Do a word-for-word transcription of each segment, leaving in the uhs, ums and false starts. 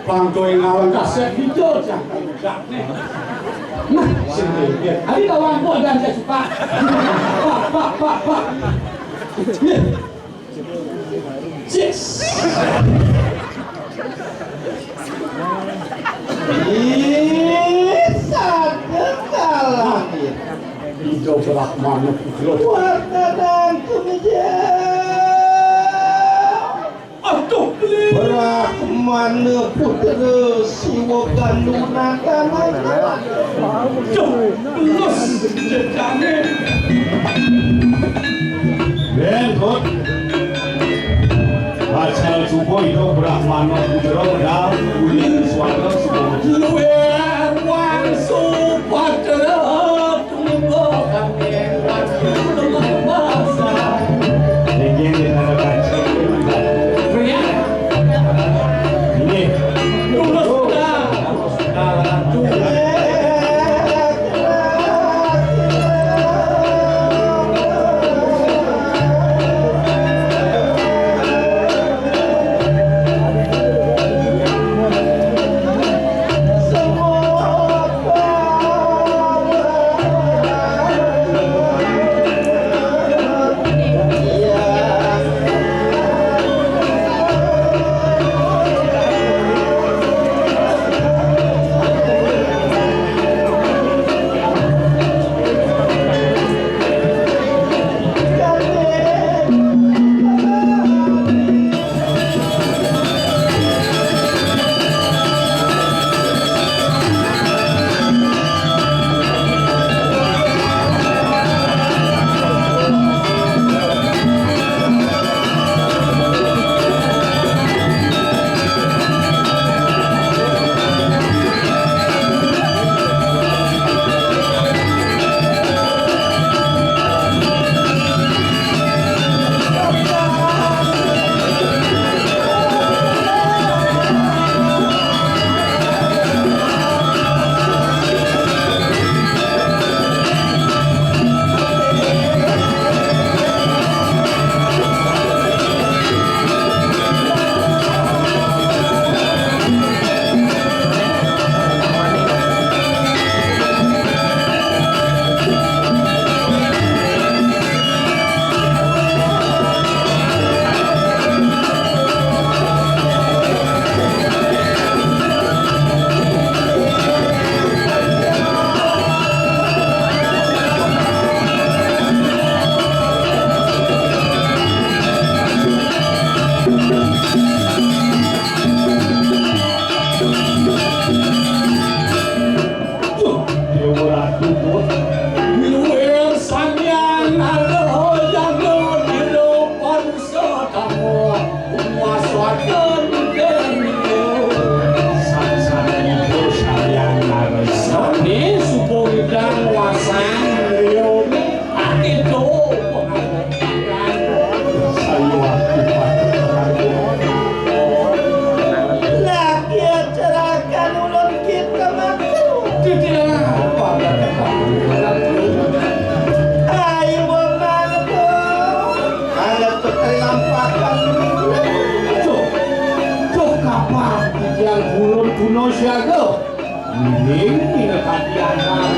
Pang kowe ngaleng kasek hijau cangkang udakne. Nah, sing geget. Ari tawang kok dan saya suka. Pak, pak, pak, pak. Yes. Ih, sadar kalah. Hijau berak manuk hijau. Warna dan kemeja. Aduh, beli. Brahmana putra Siwa Gandunagana. Duh, pelus jejane. Ben, Kot. Pasal subuh itu Brahmana putra dan uli suara subuh. Luwih wangsu padha. Dewa Ratu pun. Luwih sangyan aloh janggo dilo parusa tamu. Kuasa dan demikian. Saksana itu sangyan aloh. Sani suku widang wasang liyo. Akéto penghargaan. Sayu aku patut. Lagi acara kan ulun kita makan. Tidak apa-apa. Ayo, Bang, makan. Anak putri lampakan. Duh, duh, kapan titiang ulun kuno siaga? Mending minakati anak.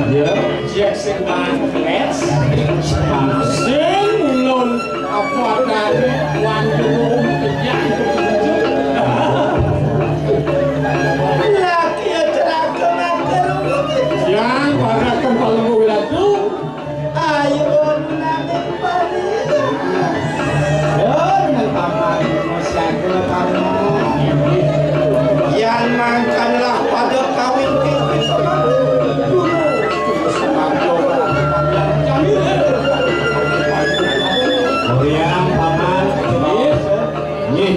Ya, jek sing mangkles. Sing ulun apa adane wan dulu kejang. Laki aja aku matur. Yang warnakan kalau mau wilatu. Ayo nang pari. Oh, nang paman, masih aku paman. Yang mangkanlah pada kawin kiki sama dulu. Sama dulu. Meriam paman. Nih.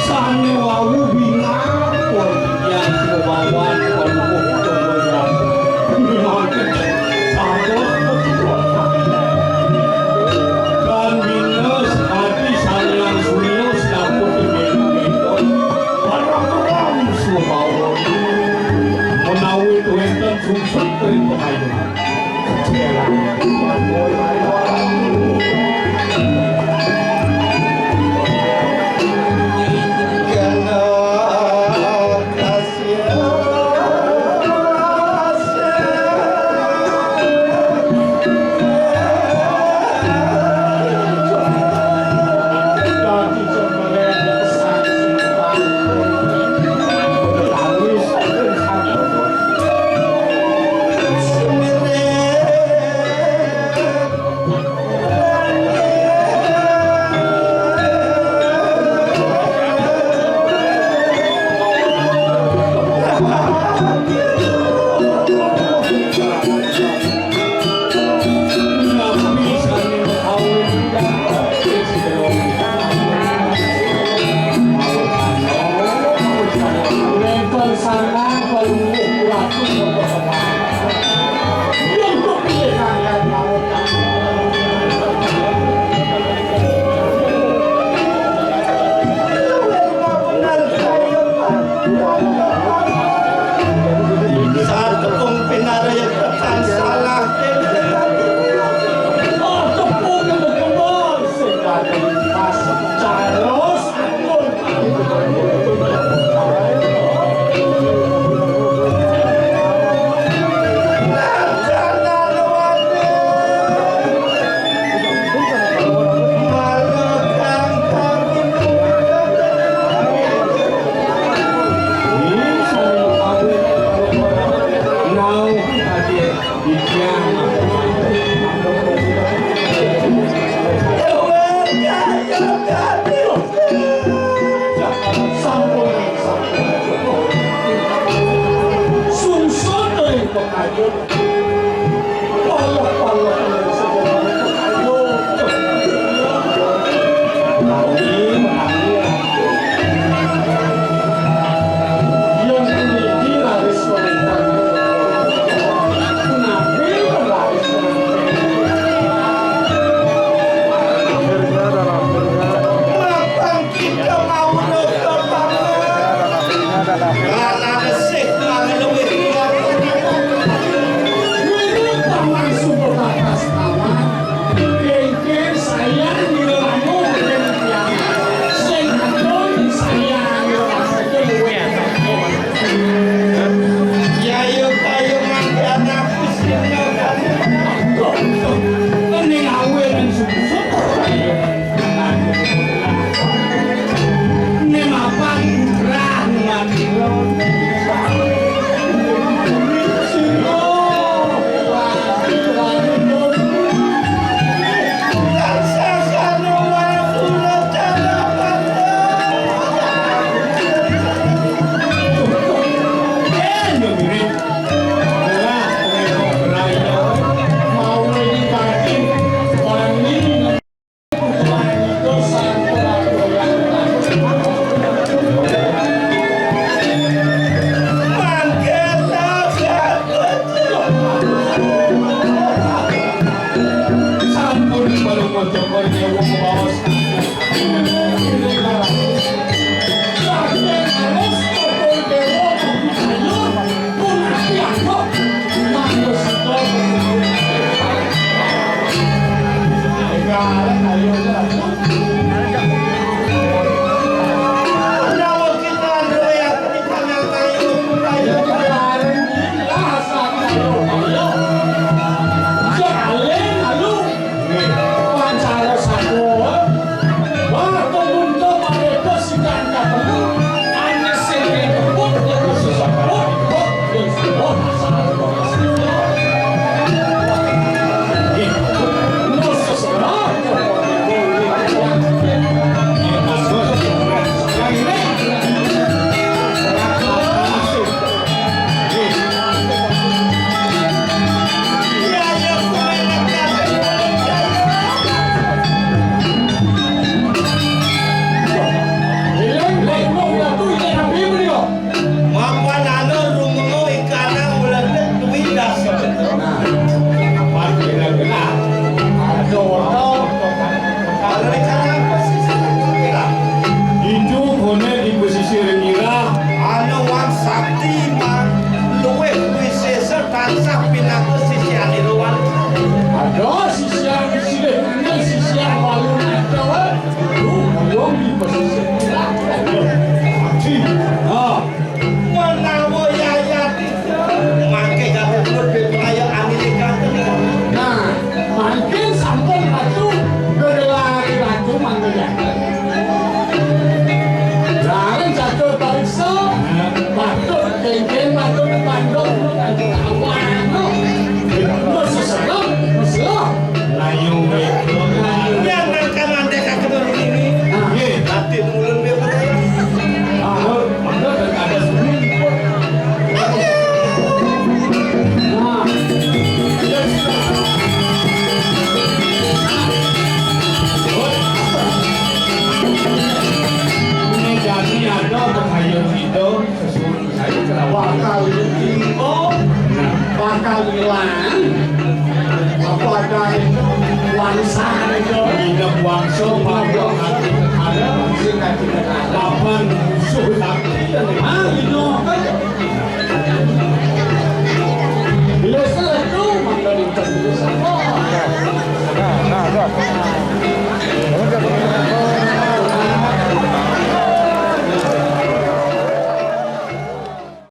Sane wau bingah pun yang sebawan pun. Kan minus hati salian surius dapur di minggu itu. Para perang subawa. Menawi wenten sungsut perintah ayu.